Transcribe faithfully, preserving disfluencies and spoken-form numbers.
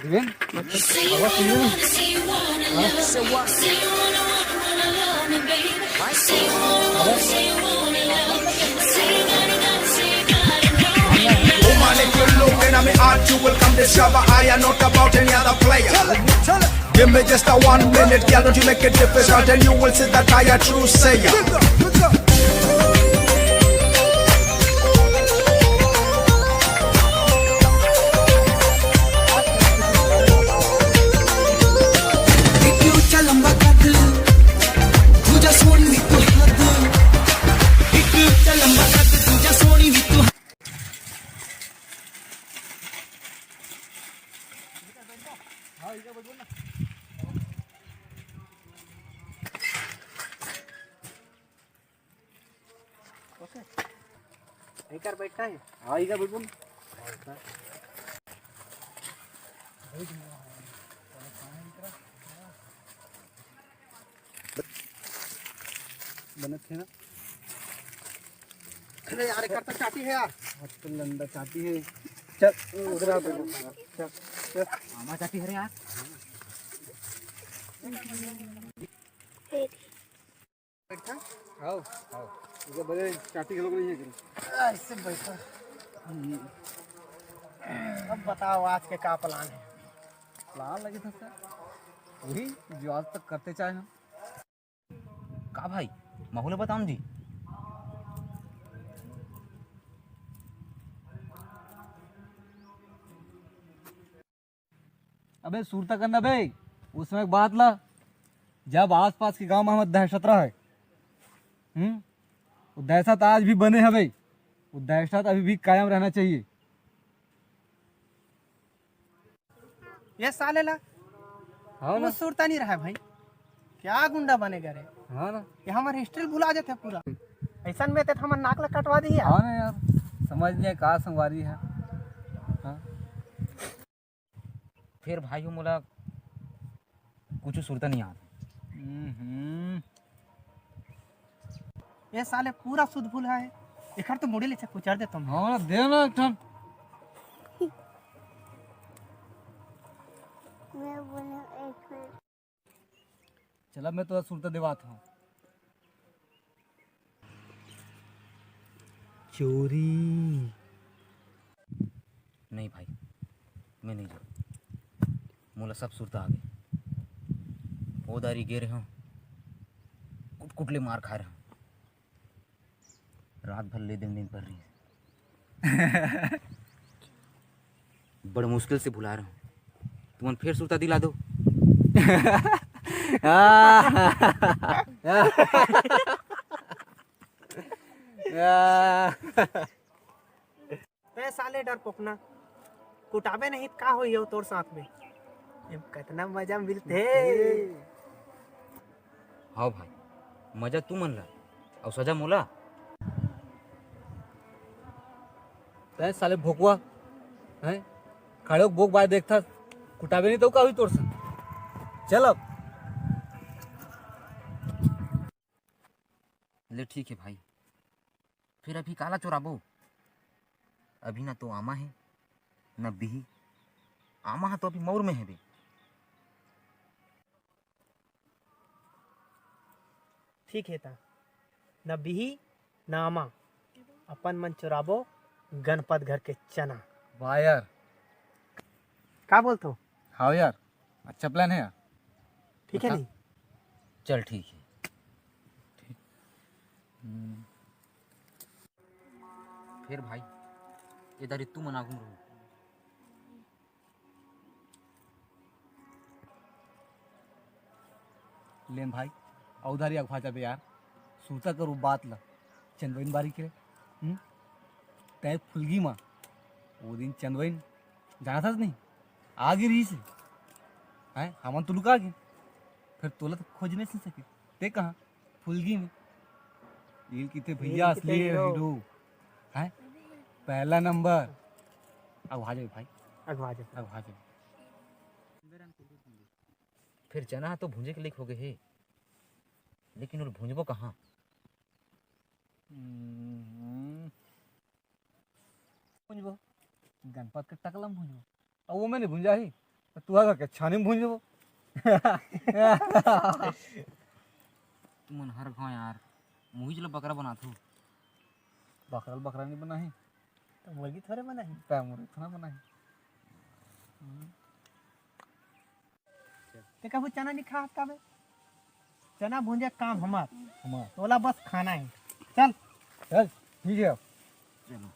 Oh my, if you look and I'm at you will come discover I am not about any other player. Give me just a one minute, girl, don't you make it difficult, and you will see that I a true sayer. एकर बैठा है। हाँ, इधर बैठो ना। बनत है ना? अरे यार, एकर तो चाटी है यार। आज तो लंडा चाटी है। चल, उधर आ, बैठो। चल, चल। मामा चाटी है रे यार। बैठा। आओ, आओ। इधर बड़े चाटी के लोग नहीं है क्या? ऐसे बैठा। अब बताओ, आज के का प्लान है? प्लान लगे था सर, वही जो आज तक करते चाहे हम। का भाई, महू ल बताऊं जी? अबे सुरता करना बे, उस समय के बात ला, जब आसपास के गांव में हमर दहशत रहा है, हम्म, वो दहशत आज भी बने हवे, वो दहशत अभी भी कायम रहना चाहिए। ये साले ला हाँ वो ना। सुरता नहीं रहा है भाई, क्या गुंडा बने करे। हाँ ना। ये हमार हिस्ट्री भुला जाते पूरा। ऐसा में ते हमर नाक ला कटवा दी यार। हाँ ना यार, समझ नहीं का संगवारी है। हाँ। फिर भाई मोला कुछ सुरता नहीं आता। हम्म। ये साले पूरा सुध भुला है। एकर तो मुड़ी ले से कुचर देता हूँ। हाँ, दे ना एक ठन। मैं बोला एक मिनट। चला, मैं तो सुरता देवात हूँ। चोरी। नहीं भाई, मैं नहीं जाऊँ। मोला सब सुरता आ गई। ओ दारी गे रहे हूँ, कुट कुट ले मार खा रहे हूँ। रात भर ले दिन दिन पर रही। बड़ मुश्किल से भुला रहे हूँ। तुमन फिर सुरता दिला दो। तै साले डरपोकना, कुटाबे नहीं त का होई हो तोर साथ में? एम कतना मजा मिलथे। हाँ भाई, मजा तू मन ला, अउ सजा मोला। तै साले भोकवा, हैं? खड़े होके बोक बाय देखथस, कुटाबे नहीं तो का होई तोर संग? चल अब। ले ठीक है भाई, फिर अभी काला चोराबो? अभी ना तो आमा है, ना बिही। आमा ह तो अभी मऊर में है बे। ठीक है ता, ना बिही ना आमा, अपन मन चोराबो गणपत घर के चना। वाह यार। का बोलथो? हाँ यार, अच्छा प्लान है यार। ठीक है अच्छा। नहीं? चल ठीक है। हम्म। फिर भाई, इधर तू मन आगू में रहो। लेन भाई, अउ दारी अगवा जाबे यार, सुरता करो बात ला, चंदवइन बारी के रे, हम्म? तय फुलगी मा, वो दिन चंदवइन, जानथस नहीं, आ गे रहिस हे, हैं? हमन तो लुका गे, फिर तोला तो खोज नहीं सके, ते कहाँ? फुलगी में। ईल किथे भैया, असली हीरो। हैं? पहला नंबर। अगवा जाबे भाई। अगवा जाबे। अगवा जाबे। फिर चना तो भूंजे के लायक हो गए हे, लेकिन वो भूंजबो कहाँ? हम्म। भूंजबो, गणपत के टकला म भूंजबो। अब वो में नहीं भूंजा ही, तू आ करके छानी में भूंज देबो। तुमन हर घाव यार, मुहिच ल बकरा बनाथो। बकरा ल बकरा नहीं बनाही। त मुर्गी थोड़े बनाही। त मुर्गी थोड़ा बनाही। हम्म। ते कभू चना नहीं खात का बे? चना भूंजे काम हमार। हमार। तोला बस खाना है। चल। चल, ठीक है। चलो।